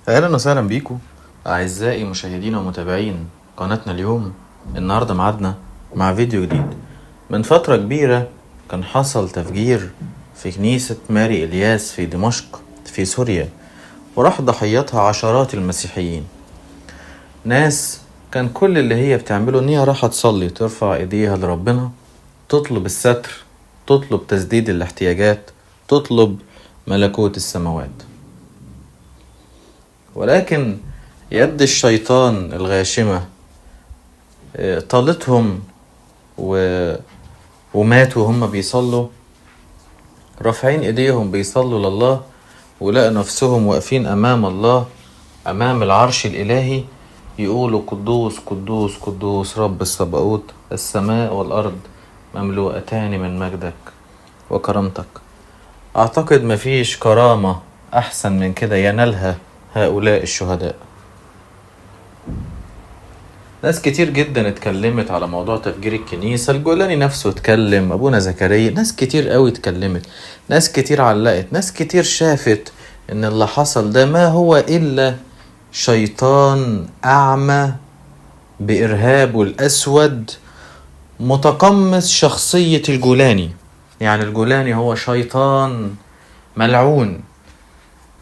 اهلا وسهلا بيكم اعزائي مشاهدين ومتابعين قناتنا اليوم. النهارده ميعادنا مع فيديو جديد. من فترة كبيرة كان حصل تفجير في كنيسة ماري الياس في دمشق في سوريا، وراح ضحيتها عشرات المسيحيين. ناس كان كل اللي هي بتعمله ان هي راح تصلي، ترفع ايديها لربنا، تطلب الستر، تطلب تسديد الاحتياجات، تطلب ملكوت السماوات. ولكن يد الشيطان الغاشمة طالتهم وماتوا وهم بيصلوا، رافعين ايديهم بيصلوا لله، ولقوا نفسهم واقفين امام الله، امام العرش الالهي، يقولوا قدوس قدوس قدوس رب السباوت، السماء والارض مملوءتان من مجدك وكرامتك. اعتقد مفيش كرامة احسن من كده ينالها هؤلاء الشهداء. ناس كتير جدا اتكلمت على موضوع تفجير الكنيسة، الجولاني نفسه اتكلم، أبونا زكريا، ناس كتير قوي اتكلمت، ناس كتير علقت، ناس كتير شافت ان اللي حصل ده ما هو إلا شيطان أعمى بإرهابه الأسود متقمص شخصية الجولاني. يعني الجولاني هو شيطان ملعون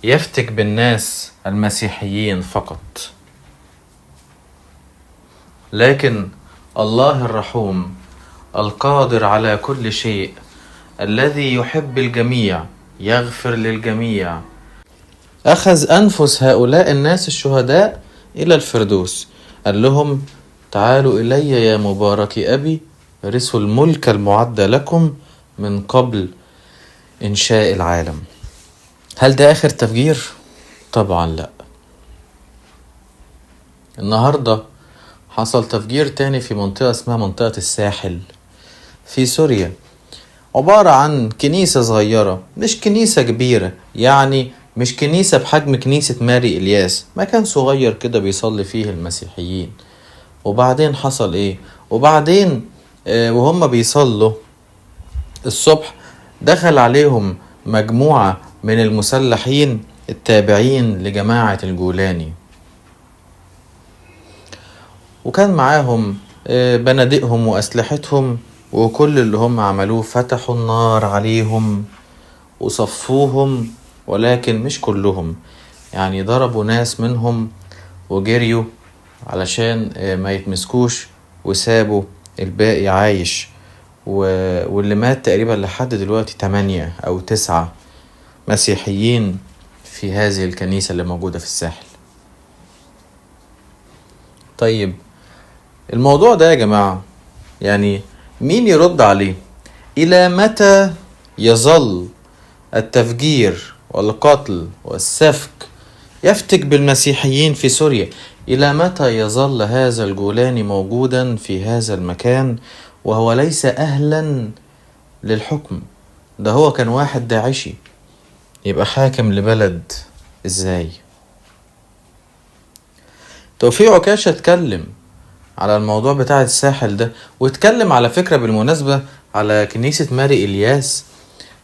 يفتك بالناس المسيحيين فقط. لكن الله الرحوم القادر على كل شيء الذي يحب الجميع يغفر للجميع أخذ أنفس هؤلاء الناس الشهداء إلى الفردوس، قال لهم تعالوا إلي يا مبارك أبي، رثوا الملك المعد لكم من قبل إنشاء العالم. هل ده آخر تفجير؟ طبعا لا. النهاردة حصل تفجير تاني في منطقة اسمها منطقة الساحل في سوريا، عبارة عن كنيسة صغيرة، مش كنيسة كبيرة، يعني مش كنيسة بحجم كنيسة ماري إلياس، مكان صغير كده بيصلي فيه المسيحيين. وبعدين حصل ايه؟ وبعدين وهم بيصلوا الصبح دخل عليهم مجموعة من المسلحين التابعين لجماعة الجولاني، وكان معاهم بنادقهم وأسلحتهم، وكل اللي هم عملوه فتحوا النار عليهم وصفوهم، ولكن مش كلهم، يعني ضربوا ناس منهم وجريوا علشان ما يتمسكوش، وسابوا الباقي عايش. واللي مات تقريبا لحد دلوقتي 8 أو 9 مسيحيين في هذه الكنيسة اللي موجودة في الساحل. طيب الموضوع ده يا جماعة يعني مين يرد عليه؟ إلى متى يظل التفجير والقتل والسفك يفتك بالمسيحيين في سوريا؟ إلى متى يظل هذا الجولاني موجودا في هذا المكان وهو ليس أهلا للحكم؟ ده هو كان واحد داعشي، يبقى حاكم لبلد إزاي؟ توفيق عكاشة اتكلم على الموضوع بتاع الساحل ده، واتكلم على فكرة بالمناسبة على كنيسة ماري إلياس،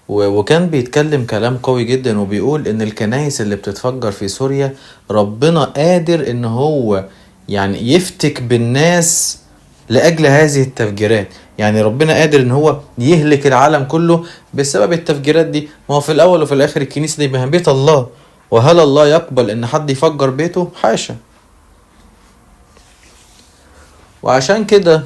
وكان بيتكلم كلام قوي جدا، وبيقول ان الكنايس اللي بتتفجر في سوريا ربنا قادر ان هو يعني يفتك بالناس لأجل هذه التفجيرات. يعني ربنا قادر ان هو يهلك العالم كله بسبب التفجيرات دي. ما هو في الاول وفي الاخر الكنيسة دي ما هي بيت الله، وهل الله يقبل ان حد يفجر بيته؟ حاشا. وعشان كده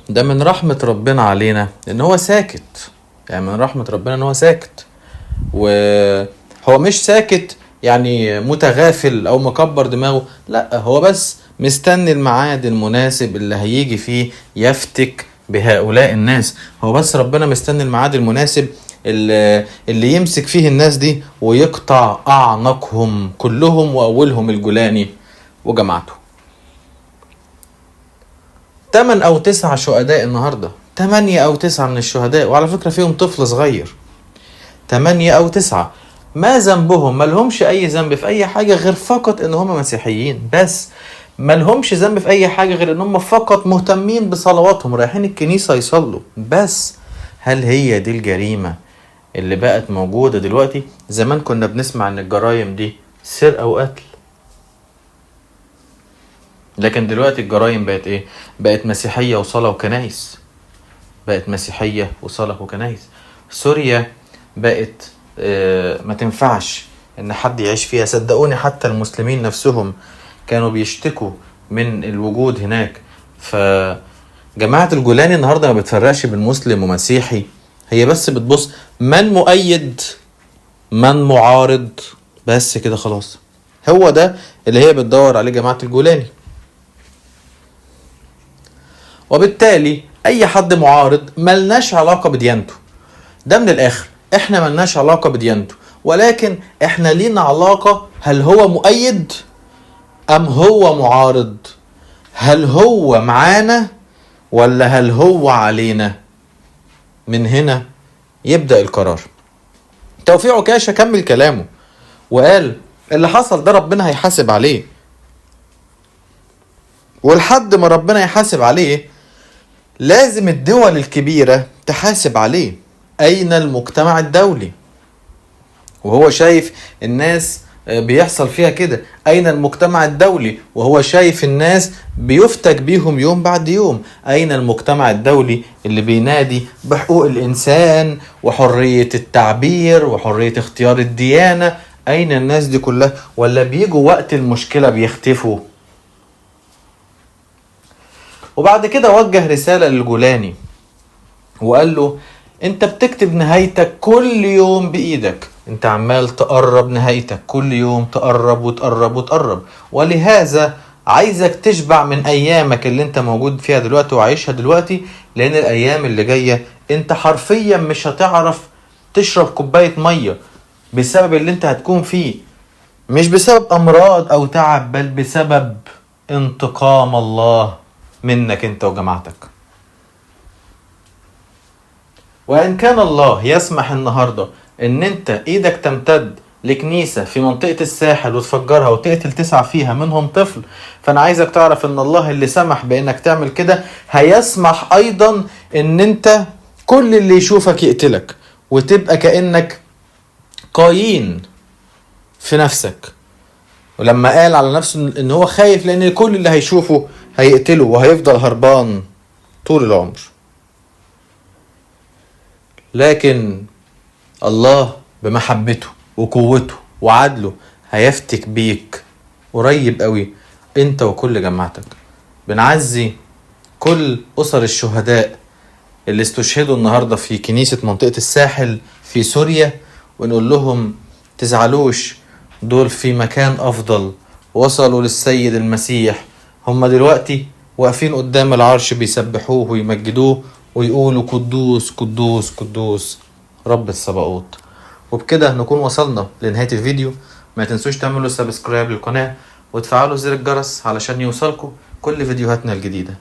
ده من رحمة ربنا علينا ان هو ساكت، يعني من رحمة ربنا ان هو ساكت، وهو مش ساكت يعني متغافل او مكبر دماغه، لا هو بس مستني الميعاد المناسب اللي هيجي فيه يفتك بهؤلاء الناس. هو بس ربنا مستني الميعاد المناسب اللي يمسك فيه الناس دي ويقطع اعناقهم كلهم، واولهم الجولاني وجماعته. 8 أو 9 شهداء النهاردة، 8 أو 9 من الشهداء، وعلى فكرة فيهم طفل صغير. 8 أو 9 ما ذنبهم؟ ما لهمش أي ذنب في أي حاجة غير فقط إن هم مسيحيين بس، ما لهمش ذنب في أي حاجة غير إن هم فقط مهتمين بصلواتهم، رايحين الكنيسة يصلوا بس. هل هي دي الجريمة اللي بقت موجودة دلوقتي؟ زمان كنا بنسمع إن الجرايم دي سرقة وقتل. لكن دلوقتي الجرائم بقت ايه؟ بقت مسيحية وصلاة وكنايس، بقت مسيحية وصلاة وكنايس. سوريا بقت ما تنفعش ان حد يعيش فيها. صدقوني حتى المسلمين نفسهم كانوا بيشتكوا من الوجود هناك. فجماعة الجولاني النهاردة ما بتفرقش بين مسلم ومسيحي، هي بس بتبص من مؤيد من معارض، بس كده خلاص. هو ده اللي هي بتدور عليه جماعة الجولاني. وبالتالي اي حد معارض ملناش علاقة بديانته، ده من الاخر، احنا ملناش علاقة بديانته، ولكن احنا لينا علاقة هل هو مؤيد ام هو معارض، هل هو معانا ولا هل هو علينا. من هنا يبدأ القرار. توفيق عكاشة كمل كلامه وقال اللي حصل ده ربنا هيحاسب عليه، ولحد ما ربنا يحاسب عليه لازم الدول الكبيرة تحاسب عليه. أين المجتمع الدولي؟ وهو شايف الناس بيحصل فيها كده. أين المجتمع الدولي وهو شايف الناس بيفتك بيهم يوم بعد يوم؟ أين المجتمع الدولي اللي بينادي بحقوق الإنسان وحرية التعبير وحرية اختيار الديانة؟ أين الناس دي كلها؟ ولا بيجوا وقت المشكلة بيختفوا؟ وبعد كده وجه رسالة للجولاني وقال له انت بتكتب نهايتك كل يوم بإيدك، انت عمال تقرب نهايتك كل يوم، تقرب وتقرب وتقرب، ولهذا عايزك تشبع من ايامك اللي انت موجود فيها دلوقتي وعايشها دلوقتي، لان الايام اللي جاية انت حرفيا مش هتعرف تشرب كوباية مية بسبب اللي انت هتكون فيه، مش بسبب امراض او تعب، بل بسبب انتقام الله منك انت وجماعتك. وان كان الله يسمح النهاردة ان انت ايدك تمتد لكنيسة في منطقة الساحل وتفجرها وتقتل 9 فيها منهم طفل، فانا عايزك تعرف ان الله اللي سمح بانك تعمل كده هيسمح ايضا ان انت كل اللي يشوفك يقتلك، وتبقى كأنك قايين في نفسك. ولما قال على نفسه ان هو خايف لان كل اللي هيشوفه هيقتله وهيفضل هربان طول العمر، لكن الله بمحبته وقوته وعدله هيفتك بيك قريب قوي انت وكل جماعتك. بنعزي كل أسر الشهداء اللي استشهدوا النهاردة في كنيسة منطقة الساحل في سوريا، ونقول لهم تزعلوش، دول في مكان أفضل، وصلوا للسيد المسيح، هم دلوقتي واقفين قدام العرش بيسبحوه ويمجدوه ويقولوا قدوس قدوس قدوس رب السباقوت. وبكده نكون وصلنا لنهاية الفيديو. ما تنسوش تعملوا سبسكرايب للقناة وتفعلوا زر الجرس علشان يوصلكم كل فيديوهاتنا الجديدة.